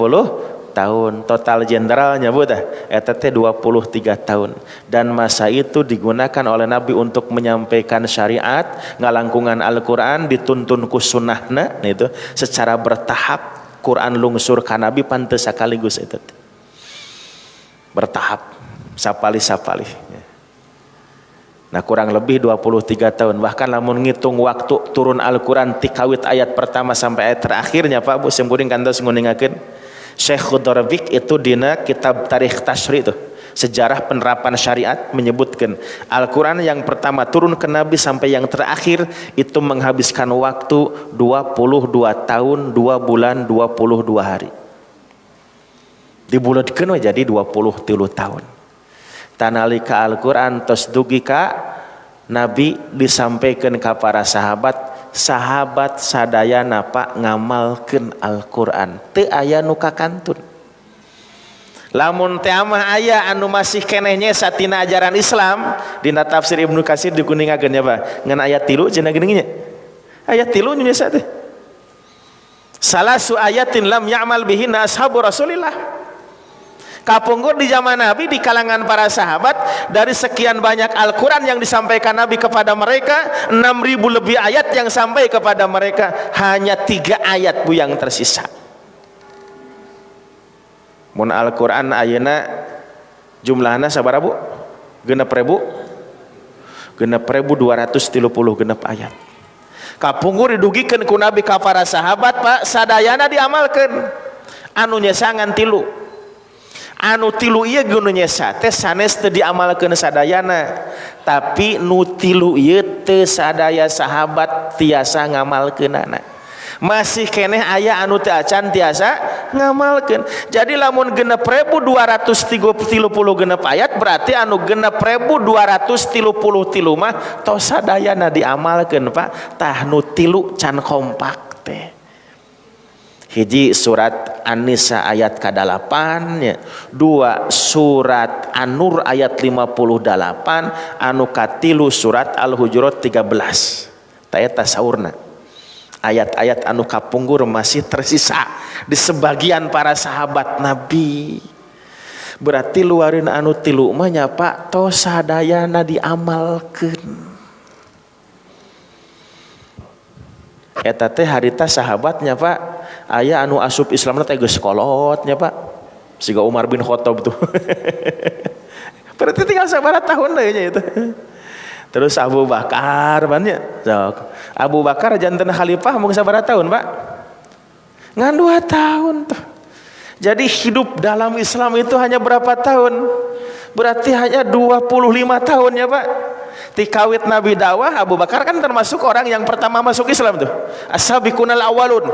tahun, total jenderalnya Bu tah eta teh 23 tahun. Dan masa itu digunakan oleh Nabi untuk menyampaikan syariat, ngalangkungan Al-Qur'an dituntun ku sunnahna itu secara bertahap. Quran lungsur ka Nabi pantes sakaligus eta teh. Bertahap, sapalih-sapalih. Nah kurang lebih 23 tahun. Bahkan lamun ngitung waktu turun Al-Quran tikawit ayat pertama sampai ayat terakhirnya Pak Bu, simkuring kantos nguningakeun Syekh Khudarbik itu dina kitab Tarikh Tasyri itu, sejarah penerapan syariat, menyebutkan Al-Quran yang pertama turun ke Nabi sampai yang terakhir itu menghabiskan waktu 22 tahun 2 bulan 22 hari. Dibulatkeun we jadi 23 tahun. Tanalika Al-Quran tos dugi ka Nabi disampaikan ke para sahabat, sahabat sadayana Pak ngamalkeun Al-Quran, teu aya nu kakantun. Lamun teh mah aya anu masih keneh nyesa tina ajaran Islam, dina tafsir Ibnu Katsir dikuningakeun nya Pak, ngan ayat 3 cenah geuning nya. Ayat 3 nu nyesa teh. Salasu ayatin lam ya'mal bihinna ashabu Rasulillah. Kapungkur di zaman Nabi di kalangan para sahabat, dari sekian banyak Al-Quran yang disampaikan Nabi kepada mereka, 6.000 lebih ayat yang sampai kepada mereka, hanya 3 ayat Bu yang tersisa. Mun Al-Quran ayeuna jumlahna sabaraha Bu? Genep ribu? Genep ribu dua ratus tilu puluh genep ayat. Kapungkur didugikeun ku Nabi ka para sahabat Pak, sadayana diamalkeun. Anu nyesangan 3. Anu 3 ieu nu nyesa teh sanes teu diamalkeun sadayana, tapi nu 3 ieu teu sadaya sahabat tiasa ngamalkeunana. Masih keneh aya anu teu acan tiasa ngamalkeun. Jadi lamun 6.236 genep ayat berarti anu 6.233 mah tos sadayana diamalkeun Pak. Tah nu 3 can kompak teh. Hiji surat An-Nisa ayat ka-8 nya, 2 surat An-Nur ayat 58, anu katilu surat Al-Hujurat 13. Ta eta saurna. Ayat-ayat anu kapungkur masih tersisa di sebagian para sahabat Nabi. Berarti luarin anu 3 mah nya Pak tos sadayana diamalkeun. Eta teh harita sahabatnya Pak, aya anu asup Islamna teh geus kolot nya Pak. Siga Umar bin Khattab tuh. Berarti tinggal sabaraha tahun deui nya itu. Terus Abu Bakar banyak. Sok. Abu Bakar janten khalifah mung sabaraha tahun Pak? Ngan 2 tahun tuh. Jadi hidup dalam Islam itu hanya berapa tahun? Berarti hanya 25 tahun ya Pak. Tikawit Nabi dakwah, Abu Bakar kan termasuk orang yang pertama masuk Islam tuh. As-sabiqunal awwalun.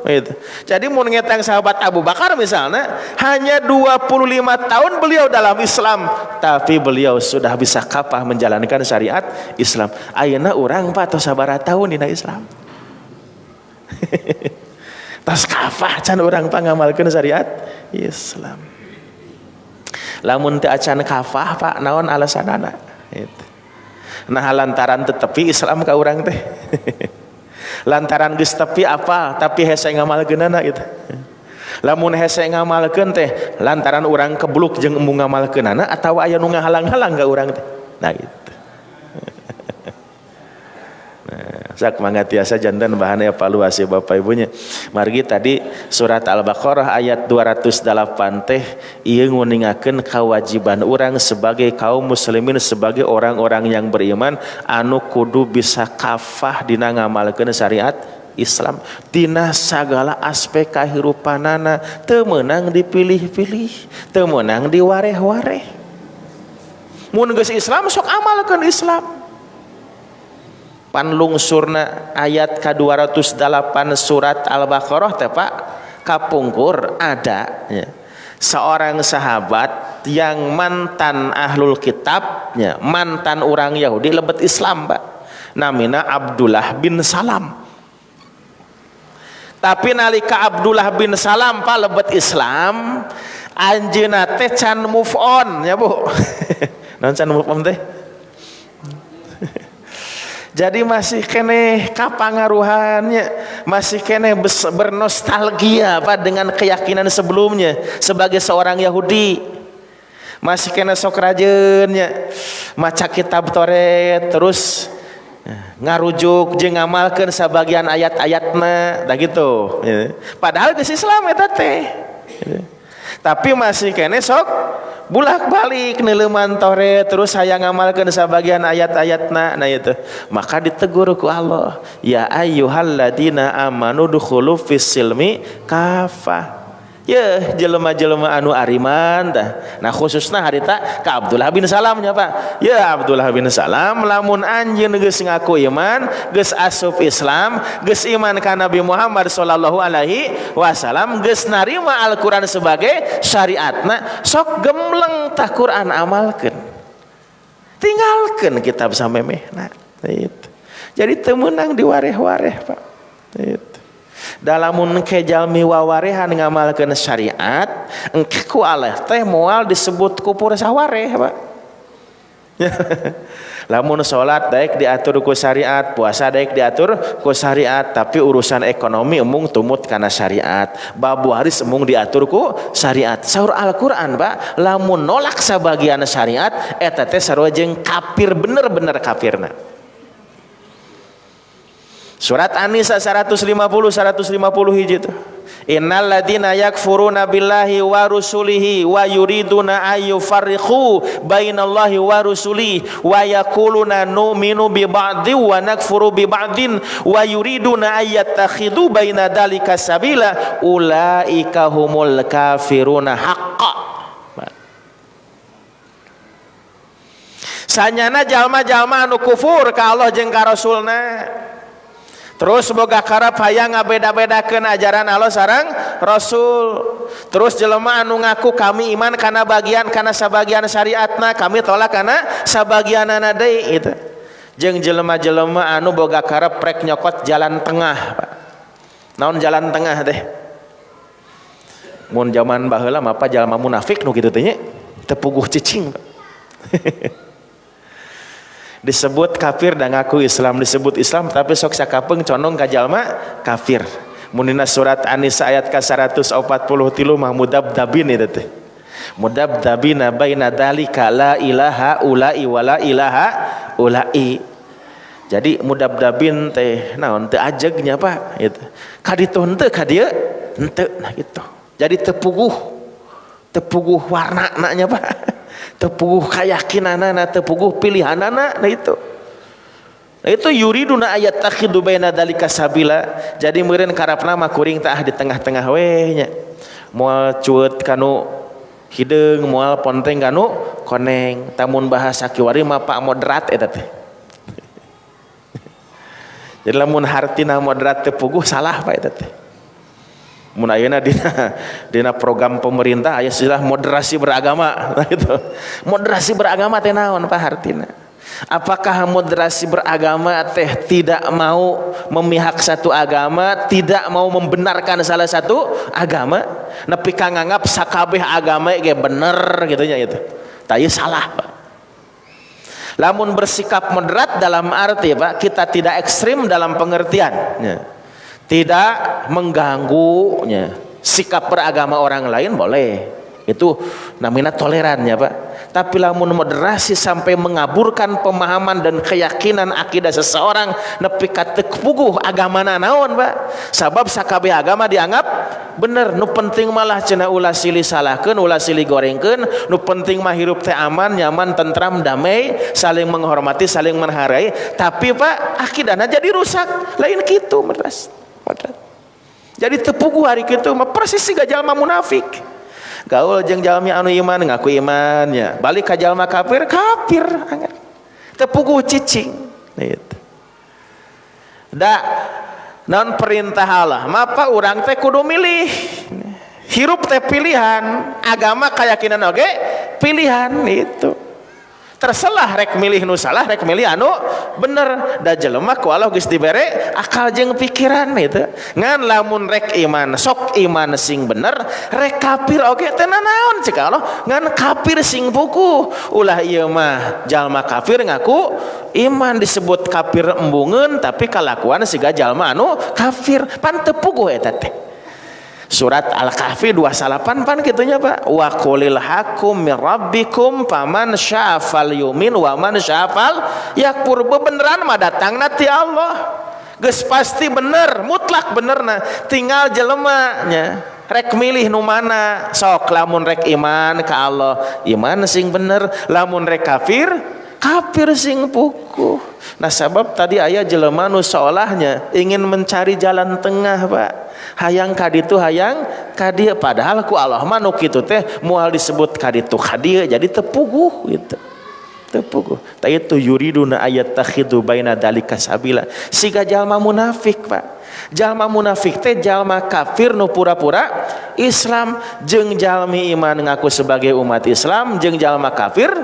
Gitu. Jadi mun ngetang sahabat Abu Bakar misalnya, hanya 25 tahun beliau dalam Islam, tapi beliau sudah bisa kafah menjalankan syariat Islam. Ayeuna urang Pak tos sabaraha tahun dina Islam? Tos kafah can urang Pak ngamalkeun syariat Islam. Lamun teu acan kafah Pak, naon alasanana? Gitu. Nah lantaran tetepi Islam ka urang teh. Lantaran geus tepi apa tapi hese ngamalkeunana gitu. Lamun hese ngamalkeun teh lantaran urang kebluk jeung embung ngamalkeunana atawa aya nu ngahalang-halang ka urang teh. Nah gitu. Nah, Sak mangga tiasa janten bahan evaluasi Bapak Ibunya. Margi tadi surat Al-Baqarah ayat 208 teh ieu nguningakeun kewajiban urang sebagai kaum muslimin, sebagai orang-orang yang beriman anu kudu bisa kafah dina ngamalkeun syariat Islam dina sagala aspek kahirupanana, teu meunang dipilih-pilih, teu meunang diwareh-wareh. Mun geus Islam, sok amalkeun Islam. Panlungsurna ayat ke-208 surat Al-Baqarah teh, Pak, kapungkur ada ya, seorang sahabat yang mantan ahlul kitabnya, mantan orang Yahudi, lebet Islam, Pak, namina Abdullah bin Salam. Tapi nalika Abdullah bin Salam, Pak, lebet Islam, anjeunna teh can move on ya, Bu. Naon can move on teh? Jadi masih keneh kapangaruhannya, masih keneh bernostalgia, Pak, dengan keyakinan sebelumnya sebagai seorang Yahudi. Masih keneh sok rajeunnya maca kitab Taurat, terus ngarujuk jeung ngamalkeun sabagian ayat-ayatna, dah gitu. Padahal geus Islam eta teh. Tapi masih keneh sok bulak-balik neuleuman Taurat, terus saya ngamalkeun sabagian ayat-ayatna. Nah, itu maka ditegur ku Allah, ya ayyuhalladzina amanu dukhulu fis silmi kafah, ya jelema-jelema anu ariman tah. Nah, khususna harita ka Abdullah bin Salam nya, Pak. Ya Abdullah bin Salam, lamun anjeun geus ngaku iman, geus asup Islam, geus iman ka Nabi Muhammad sallallahu alaihi wasallam, geus narima Al-Qur'an sebagai syariatna, sok gemleng tah Quran, amalkeun, tinggalkeun kitab samemehna. Itu jadi teu meunang diwareh-wareh, Pak. Itu dalamun ke jalmi wawarehan ngamalkeun syariat, engke ku Allah teh moal disebut kupur sawareh, Pak. Lamun salat daek diatur ku syariat, puasa daek diatur ku syariat, tapi urusan ekonomi embung tumut kana syariat, bab waris embung diatur ku syariat. Saur Al-Qur'an, Pak, lamun nolak sabagian syariat, eta teh sarua jeung kafir, bener-bener kafirna. Surat An-Nisa 150 150 hiji tuh. Innal ladina yakfuruna billahi wa rusulihi wa yuriduna ayyufarriqu bainallahi wa rusulihi wa yaquluna nu'minu bi ba'di wa nakfuru bi ba'din wa yuriduna ayyattakhidhu baina dalika sabila ulaika humul kafiruna haqqa. Sanyana jalma-jalma anu kufur ka Allah jeung ka Rasulna, terus boga karep hayang ngabeda-bedakeun ajaran Allah sareng Rasul, terus jelema anu ngaku kami iman kana bagian, kana sabagian syariatna, kami tolak kana sabagianana deui, itu jeung jelema-jelema anu boga karep rek nyokot jalan tengah, Pak. Naon jalan tengah teh? Mun zaman baheula mah apa, jalma munafik nu kitu teh nya, teu puguh cicing, Pak. Disebut kafir dan ngaku Islam, disebut Islam tapi sok sakapeung condong ka jalma kafir. Mun dina surat An-Nisa ayat ka 143 mah mudabdabin itu teh, mudabdabina baina dalika la ilaha ulai wa la ilaha ulai. Jadi mudabdabin teh naon? Teu ajegnya, Pak, gitu. Ka ditu henteu, ka dieu henteu, nah gitu. Jadi tepuguh, tepuguh warna nya, Pak, tepuguh keyakinanana, tepuguh pilihanana. Nah, itu, nah, itu yuriduna ayyattakhidhu baina dalika sabila. Jadi meureun karapna mah kuring tah di tengah-tengah we nya, moal cueut kanu hideung, moal ponteng kanu koneng. Tamun bahasa kiwari mah, Pak, moderat eta teh. Jadi lamun hartina moderat teu puguh, salah, Pak, eta teh. Mun ayeuna dina program pemerintah aya istilah moderasi beragama. Nah, itu moderasi beragama teh naon, Pak, hartina? Apakah moderasi beragama teh tidak mau memihak satu agama, tidak mau membenarkan salah satu agama, nepi ka nganggap sakabeh agama ge bener gitu nya? Itu tah salah, Pak. Lamun bersikap moderat dalam arti, Pak, kita tidak ekstrim dalam pengertian ya, tidak mengganggu ya, sikap beragama orang lain boleh, itu namanya toleran ya, Pak. Tapi lamun moderasi sampai mengaburkan pemahaman dan keyakinan akidah seseorang nepi ka teu puguh agamana naon, Pak. Sabab sakabeh agama dianggap bener. Nu penting malah cenah ulah silih salahkeun, ulah silih gorengkeun. Nu penting mah hirup teh aman, nyaman, tentram, damai, saling menghormati, saling menghargai. Tapi, Pak, akidahna jadi rusak. Lain kitu moderasi. Jadi teu puguh hari kitu mah persis siga jalma munafik. Gaul jeung jalmi anu iman, ngaku imannya, balik ka jalma kafir, kafir. Teu puguh cicing gitu. Da non perintah Allah mapa urang teh kudu milih. Hirup teh pilihan, agama keyakinan oge pilihan itu. Terserah rek milih nu salah, rek milih anu bener. Da jelema ku Allah geus dibere akal jeung pikiran itu. Ngan lamun rek iman, sok iman sing bener. Rek kafir oge teu nanaon cek Allah, ngan kafir sing puguh. Ulah ieu mah jalma kafir ngaku iman, disebut kafir embungeun, tapi kalakuan siga jalma anu kafir, pan teu puguh eta teh. Surat Al-Kahfi 28 pan kitunya, Pak. Wa qulil haqqu mir rabbikum faman syaa falyu'min wa man syaa falyakfur. Bebeneran mah datangna ti Allah. Geus pasti bener, mutlak benerna. Tinggal jelema nya rek milih nu mana. Sok lamun rek iman ka Allah, iman sing bener. Lamun rek kafir, kafir sing puguh. Nah, sebab tadi aya jelema nu seolahnya ingin mencari jalan tengah, Pak. Hayang kaditu, hayang kadieu, padahal ku Allah mah nu kitu teh moal disebut kaditu kadieu, jadi teu puguh gitu. Teu puguh. Ta itu yuriduna ayyattakhidzu baina dzalika sabila. Siga jalma munafik, Pak. Jalma munafik teh jalma kafir nu pura-pura Islam. Jeung jalmi iman ngaku sebagai umat Islam jeung jalma kafir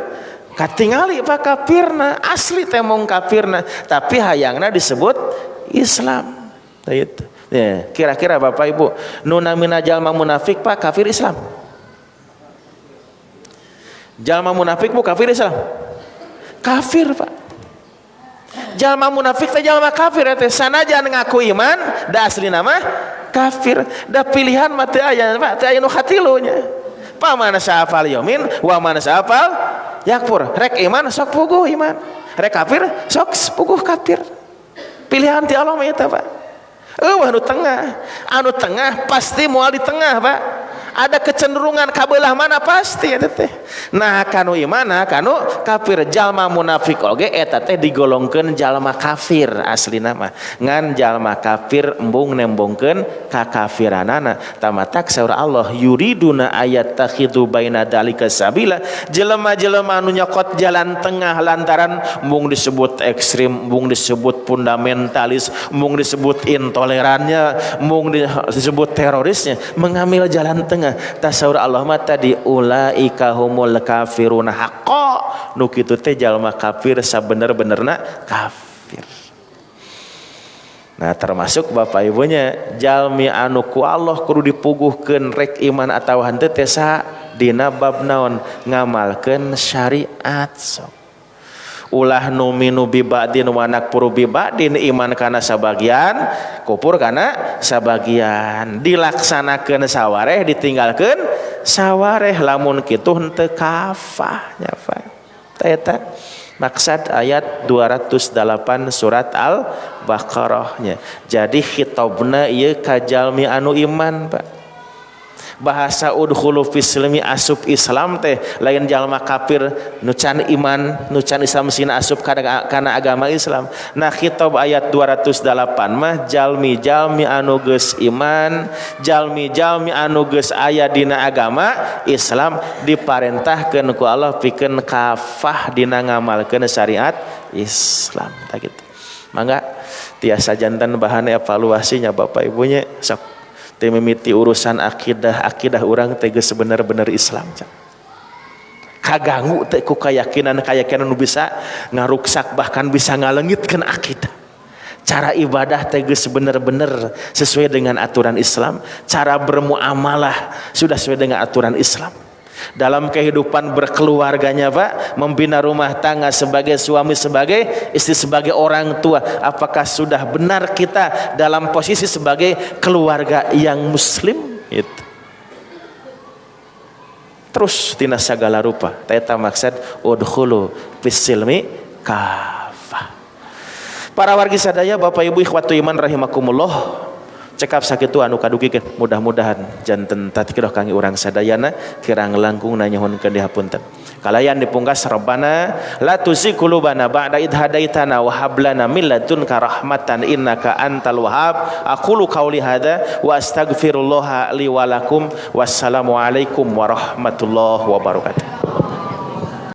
katingali, Pak, kafirna asli teh mong kafirna, tapi hayangna disebut Islam. Nah, itu ya, kira-kira Bapak Ibu, nu namina jalma munafik, Pak, kafir Islam? Jalma munafik, Bu, kafir Islam? Kafir, Pak. Jalma munafik teh jalma kafir teh, sanajan ngaku iman, da asli nama kafir. Da pilihan mah teu aya, Pak, teu aya nu katilu nya. Faman syaa falyu'min wa man syaa falyakfur. Rek iman sok puguh iman, rek kafir sok puguh kafir. Pilihan ti Allah mah eta, Pak. Euweuh anu tengah. Anu tengah pasti moal di tengah, Pak. Ada kecenderungan kabelah mana pasti eta teh. Nah, kanu iman, nah kanu kafir. Jalma munafik oge eta teh digolongkeun jalma kafir aslina mah. Ngan jalma kafir embung nembongkeun kakafiranana. Tamatak saur Allah yuriduna ayyattakhidzu baina dzalika sabila. Jelema-jelema anu nyokot jalan tengah lantaran embung disebut ekstrim, embung disebut fundamentalis, embung disebut intolerannya, embung disebut terorisnya, mengambil jalan tengah. Tasaur Allah mah tadi ulaika humul kafiruna haqqo. Nu kitu teh jalma kafir sabener-benerna kafir. Nah, termasuk Bapak Ibunya, jalmi anu ku Allah kudu dipuguhkeun rek iman atawa henteu teh saha? Dina bab naon? Ngamalkeun syariat. Sok ulah nu'minu biba'din wa nakfuru biba'din, iman kana sabagian, kufur kana sabagian, dilaksanakeun sawareh, ditinggalkeun sawareh. Lamun kitu henteu kafah nya, Pak. Eta maksad ayat 208 surat Al-Baqarahnya. Jadi khitabna ieu ka jalmi anu iman, Pak. Bahasa udkhulu fis-silmi, asup Islam teh lain jalma kafir nu can iman, nu can Islam sina asup kana agama Islam. Nah, khitab ayat 208 mah jalmi-jalmi anu geus iman, jalmi-jalmi anu geus aya dina agama Islam, diparentahkeun ku Allah pikeun kafah dina ngamalkeun syariat Islam. Tah kitu. Mangga tiasa janten bahan evaluasinya Bapak Ibunya. Sok teh mimiti urusan akidah. Akidah urang teh geus bener-bener Islam can? Kaganggu teh ku keyakinan-keyakinan nu bisa ngaruksak, bahkan bisa ngalengitkeun akidah? Cara ibadah teh geus bener-bener sesuai dengan aturan Islam? Cara bermuamalah sudah sesuai dengan aturan Islam? Dalam kehidupan berkeluarganya, Pak, membina rumah tangga sebagai suami, sebagai istri, sebagai orang tua, apakah sudah benar kita dalam posisi sebagai keluarga yang muslim itu? Terus tina sagala rupa. Eta maksud udkhulu fis-silmi kafah. Para wargi sadaya, Bapak Ibu, ikhwatu iman rahimakumullah, cekap sakitu anu kadugikeun, mudah-mudahan janten tadkiroh kangge urang sadayana, kirang langkung nyuhunkeun dihapunten. Kalayan dipungkas, Rabbana la tuzigh qulubana ba'da id hadaitana wa hab lana min ladunka rahmatan innaka antal wahhab. Aqulu qauli hadza wa astaghfirullaha li wa lakum. Wassalamualaikum warahmatullahi wabarakatuh.